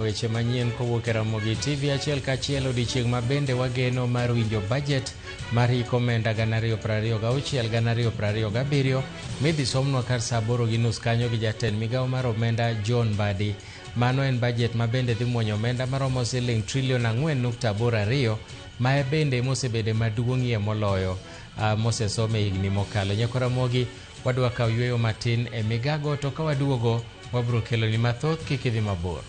Weche manyien kowuok e Ramogi TV achiel kachiel odiechieng' ma bende wageno mar winjo bajet mar hik omenda 2026 2027 midhi somnwa kar saa 8:30 kanyo gi jatend migawo mar omenda John Mbadi. Mano en bajet ma bende dhi muonyo omenda maromo siling trilion 4.82 ma e bende mosebede maduong'ie moloyo mosesom e higni mokalo. Nyako Ramogi wadwa kawo yueyo matin e migago to ka waduogo wabro keloni mathoth kik idhi mabor.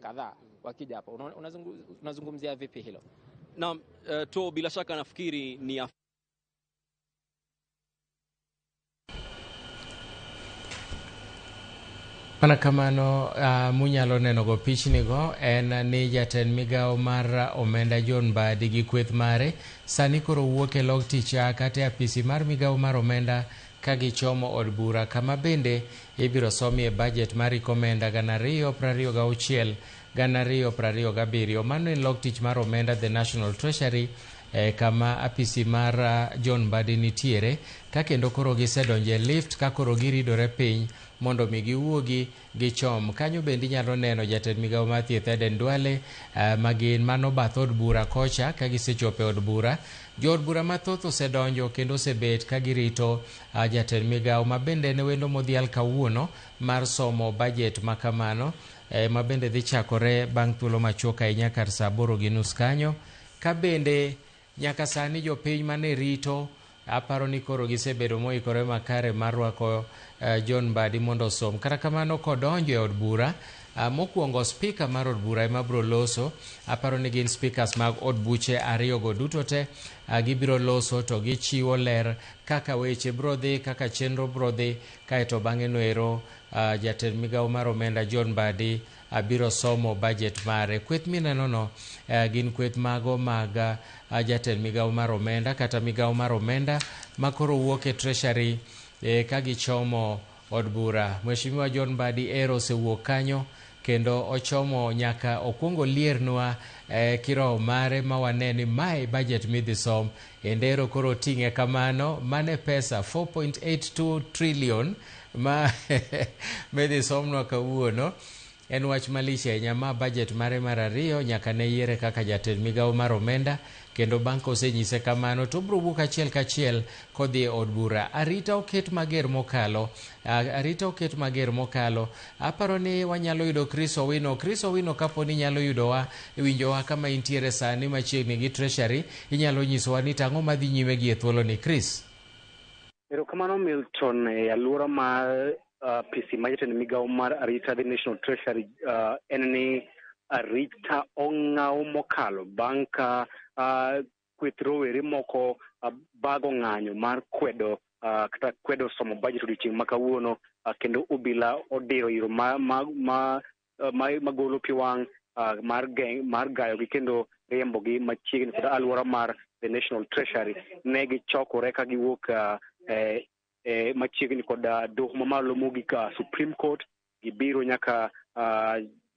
Kadhaa wakija hapo, unazungumzia vipi hilo? Naam, to bila shaka nafikiri ni Mana kamano munyalo neno go pichni go en ni jatend migawo mar omenda John Mbadi gi kweth mare sani koro wuok e log tich kata e apisi mar migawo mar omenda ka gichomo od bura kama bende ibiro somie bajet mar hik omenda 2026 2027. Mano en log tich mar omenda The National Treasury kama apisi mar John Mbadi nitiere ka kendo koro gisedonjo e lift ka koro giridore piny mondo mi giwuogi gichom kanyo. Bende inyalo neno jatend migawo mar thieth Aden Duale ma gin mano bath od bura kocha. Ka gisechopo e od bura, jood bura mathoth osedonjo kendo osebet ka girito jatend migawo ma bende en wendo modhial kawuono mar somo bajet ma kamano ma bende dhi chakore bang' thuolo machuok ahinya kar saa 8:30 kanyo. Ka bende nyaka sani jopiny mane rito aparo ni koro gisebedo moikore makare mar rwako John Mbadi mondo osom. Kata kamano kodonjo e od bura, mokwongo spika mar od bura ema biro loso. Aparo ni gin speakers mag od buche ariyogo duto te gibiro loso to gichiwo ler kaka weche biro dhi, kaka chenro biro dhi, kaeto bang'e noero jatend migawo mar omenda John Mbadi biro somo bajet mare. Kweth mineno no gin kweth mago mag jatend migawo mar omenda kata migawo mar omenda makoro wuok e treasury ka gichomo od bura. Mheshimiwa John Mbadi ero osewuok kanyo kendo ochomo nyaka okwongo liernwa kiroho mare ma wane ni mae budget midhi som. Endero koro oting'e kamano mane pesa 4.82 trillion ma midhi somnwa kawuono. En wach malich ahinya ma budget mare mar ariyo nyaka ne yiere kaka jatend migawo mar omenda kendo bang' kosenyise kamano to obiro wuok achiel kachiel kodhi e od bura. Arita oket mager mokalo, arita oket mager mokalo. Aparo ni wanyalo yudo Chris Owino. Chris Owino, kapo ni inyalo yudowa, winjowa kama intiere sani machiegni gi Treasury, inyalo nyisowa ni tang'o madhi nyime gi e thuolo ni Chris. Erokamano Milton. E alwora mar apisi mar jatend migawo mar arita the National Treasury en ni arita ong'aw mokalo bang' ka kweth rowere moko bago ng'anyo mar kwedo kata kwedo somo budget odiochieng' ma kawuono, kendo obila odiro iro ma magolo pi wang' mar geng' mar gayogi kendo riembogi machiegni kod alwora mar the National Treasury. Ne gichokore ka giwuok machiegni kod doho mamalo mogik, Supreme Court, gibiro nyaka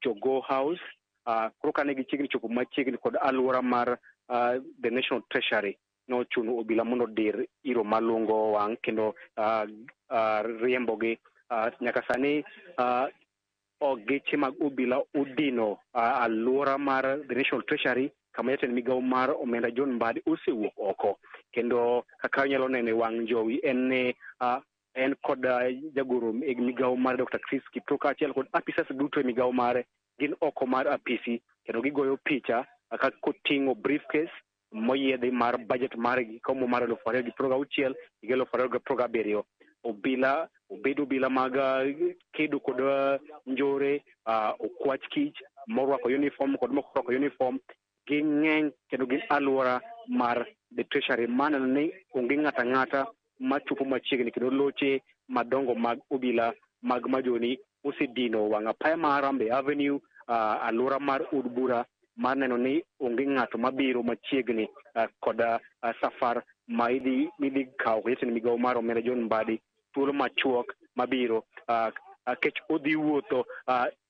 Jogoo House. Koro kane gichiegni chopo machiegni kod alwora mar the National Treasury, nochuno obila mondo odir iro malungo wang' kendo riembogi. Nyaka sani geche mag obila odino alwora mar the National Treasury kama jatend migawo mar omenda John Mbadi osewuok oko, kendo kaka inyalo neno e wang' jowi en ni En kod jagoro e migawo mar Dr. Chris Kiptoo kaachiel kod apisas duto e migawo mare gin oko mar apisi kendo gigoyo picha ka koting'o briefcase moyiedhi mar budget margi komo mar 2026 gi 2027. Obila obedo obila mag kedo kod njore, okwach kich morwako uniform kod mok orwako uniform ging'eny kendo gin alwora mar the Treasury maneno ni onge ng'ato ang'ata machopo machiegni kendo loche madongo mag obila mag majoni osedino wang' apaya mar Harambee Avenue, alwora mar od bura mar neno ni onge ng'ato mabiro machiegni kod safar ma idhi kawo jatend migawo mar omenda John Mbadi thuolo machuok mabiro kech odhi wuotho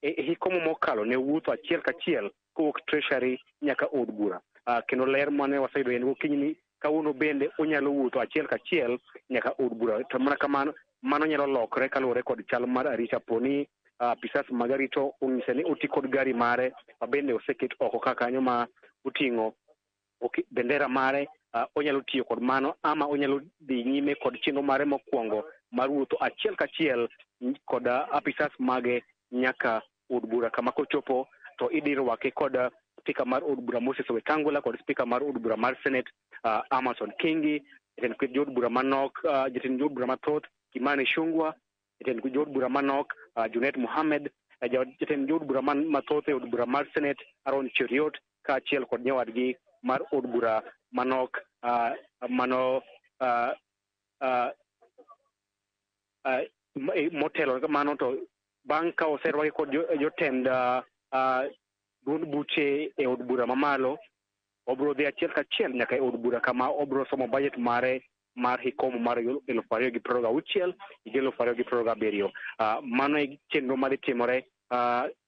e hikomo mokalo ne wuotho achiel kachiel kowuok Treasury nyaka od bura, kendo ler mane waseyudo en gokinyi ni kawuono bende onyalo wuotho achiel kachiel nyaka od bura. To mana kamano mano nyalo lokore kaluwore kod chal mar arita poni apisas mag arito onyise ni oti kod gari mare ma bende oseket oko ka kanyo ma oting'o bendera mare, onyalo tiyo kod mano ama onyalo dhi nyime kod chenro mare mokwongo mar wuotho achiel kachiel kod apisas mage nyaka od bura, kama kochopo to idhi rwake kod spika mar od bura Moses Wetangula kod spika mar od bura mar Senate Amason Kingi, jatend jood bura manok, jatend jood bura mathoth Kimani Ichung'wah, jatend jood bura manok Junet Mohammed, jatend jood bura mathoth e od bura mar Senate Aaron Cheruiyot kaachiel kod nyawadgi mar od bura manok mano motelo mano. To bang' ka oserwake kod jotend duond buche e od bura mamalo, obro dhi achiel kachiel nyaka e od bura kama obro somo budget mare mar hikomo mar 2026 gi 2027. Mano e chenro madhi timore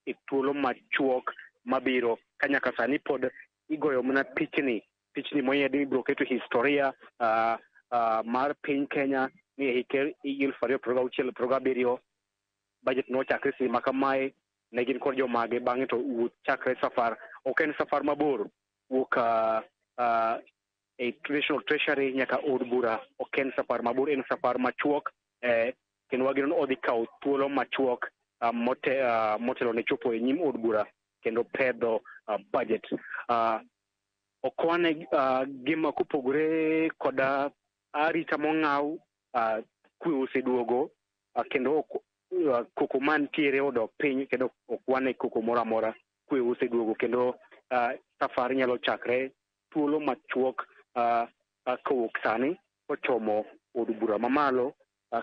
e thuolo machuok mabiro ka nyaka sani pod igoyo mana pichni moyiedhi ibiro keto historia mar piny Kenya ni e hik 2026 27 budget nochakre seche ma kamae ne gin kod jomage. Bang'e to wuoth chakre. Safar ok en safar mabor wuok e National Treasury nyaka od bura, ok en safar mabor, en safar machuok, kendo wageno ni odhi kawo thuolo machuok motelo ne chopo e nyim od bura kendo pedho budget. Ok wane gima kopogore kod arita mong'aw, kwe oseduogo, kendo koko mantiere odok piny kendo ok wane koko moro amora. Kwe oseduogo kendo safar nyalo chakre thuolo machuok kowuok sani kochomo od bura mamalo,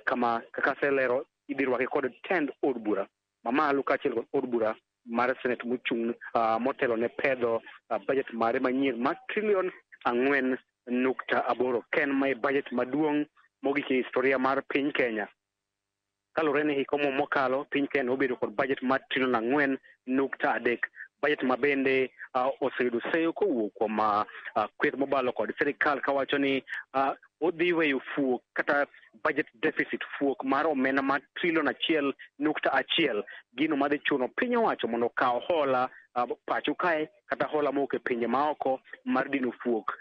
kama kaka aselero idhi rwake kod tend od bura mamalo kaachiel kod od bura mar Senate mochung' motelo ne pedho budget mare manyien mar trilion 4.8 ken ma e budget maduong' mogik e historia mar piny Kenya. Kaluwore ni hikomo mokalo piny Kenya obedo kod budget mar trilion 4.3, budget ma bende oseyudo seyo kowuok kuom kweth mobalo kod sirikal kawacho ni odhi weyo fuok kata budget deficit, fuok mar omenda mar trilion 1.1, gino madhi chuno piny owacho mondo okaw hola pacho kae kata hola mowuok e pinje maoko mar dino fuok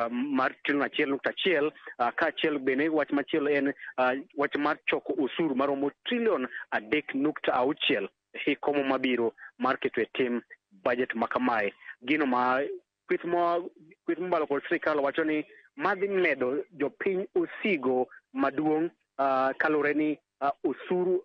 mar trilion 1.1. Kaachiel bende wach machielo en wach mar choko osuru maromo trilion 3.6 hikomo mabiro mar keto e tim budget ma kamae, gino ma kweth mobalo kod sirikal wacho ni madhi medo jopiny osigo maduong' kaluwore ni osuru,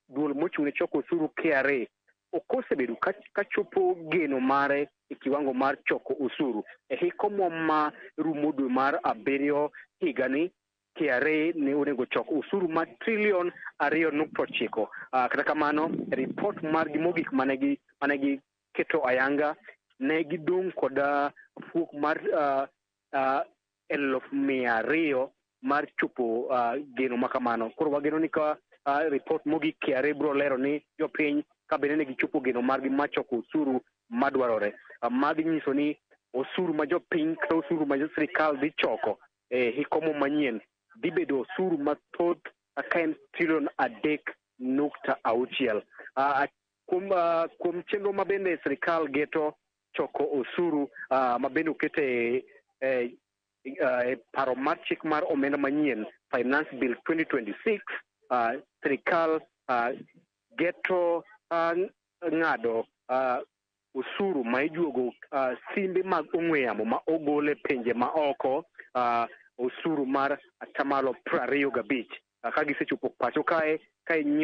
duol mochung' ne choko osuru KRA ok osebedo ka chopo geno mare e kiwango mar choko osuru e hikomo ma rumo dwe mar abiriyo higani. KRA ne onego chok osuru mar trilion 2.9. Kata kamano ripot margi mogik mane gi keto ayanga ne gidong' kod fuok mar 200,000 mar chopo geno ma kamano. Koro wageno ni ka ripot mogik KRA biro lero ni jopiny ka bende ne gichopo geno margi mar choko osuru madwarore. Madhi nyiso ni osuru ma jopiny kata osuru ma sirikal dhi choko e hikomo manyien dhi bedo osuru mathoth ka en trilion 3.6. Kuom chenro ma bende sirikal geto choko osuru ma bende okete e e paro mar chik mar omenda manyien Finance Bill 2026, sirikal geto ng'ado osuru ma ijuogo simbe mag ong'we yamo ma ogol e pinje ma oko, osuru mar 25%, ka gisechopo pacho kae ka.